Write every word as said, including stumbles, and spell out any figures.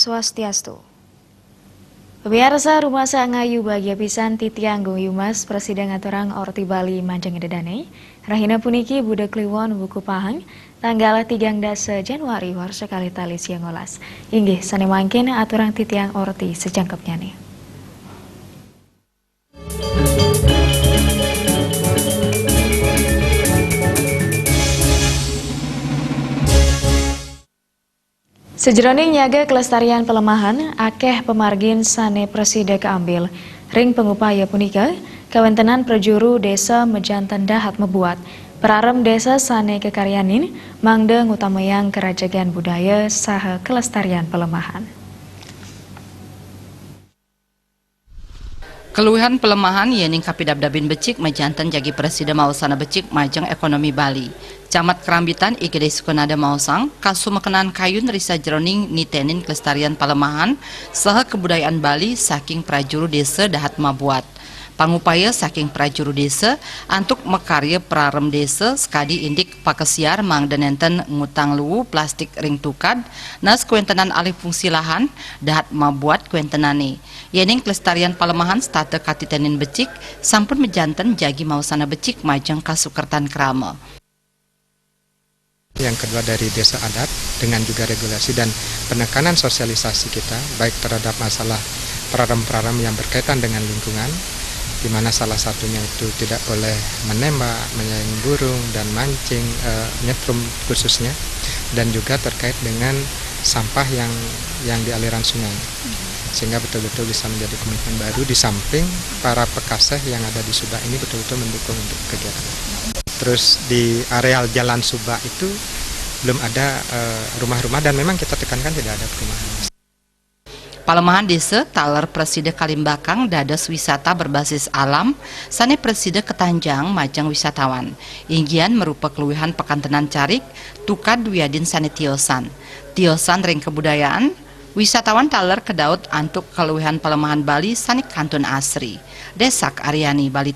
Swastiastu. Pemirsa, rumasa ngayu bagia pisan titiang Gung Yumas, Presiden Aturang Orti Bali Majeng Ida Dane. Rahina puniki Buda Kliwon Wuku Pahang, tanggal tigang dasa Januari warsa kalih tali siang olas. Inggih, sane mangkin aturang titiang Orti sejangkepnyane. Sajeroning nyaga kelestarian palemahan, akeh pamargin sane prasida kaambil. Ring pangupaya punika, kawentenan prajuru desa majanten dahat mabuat. Prarem desa sane kakaryanin mangda ngutamayang karajagan budaya saha kelestarian palemahan. Kaluihan palemahan yening kapidabdabin becik majanten jagi prasida maosana becik majeng ekonomi Bali. Camat Kerambitan I Gede Sukenada maosang, kasumekenan kayun ri sajeroning nitenin kelestarian palemahan saha kebudayaan Bali saking prajuru desa dahat mabuat. Pangupaya saking prajuru desa antuk makarya prarem desa sakadi indik pakesiar mangda nenten ngutang luwu plastik ring tukad, nas kawentenan alih fungsi lahan, dahat mabuat kawentenane. Yening kelestarian palemahan setata katitenin becik, sampun majanten jagi maosana becik majeng kasukertan krama. Yang kedua dari desa adat, dengan juga regulasi dan penekanan sosialisasi kita, baik terhadap masalah prarem-prarem yang berkaitan dengan lingkungan, di mana salah satunya itu tidak boleh menembak, menyaring burung, dan mancing, eh, nyetrum khususnya, dan juga terkait dengan sampah yang yang di aliran sungai, sehingga betul-betul bisa menjadi komitmen baru di samping para pekaseh yang ada di Subak ini betul-betul mendukung untuk kegiatan. Terus di areal Jalan Subak itu belum ada, eh, rumah-rumah, dan memang kita tekankan tidak ada perumahan. Palemahan desa taler prasida kalimbakang dados wisata berbasis alam sane prasida katanjang majeng wisatawan. Inggihan marupa kaluihan pakantenan carik, tukad wiadin sane tiosan. Tiosan ring kabudayaan, wisatawan taler kadaut antuk kaluihan palemahan Bali sane kantun asri. Desak Aryani, Bali.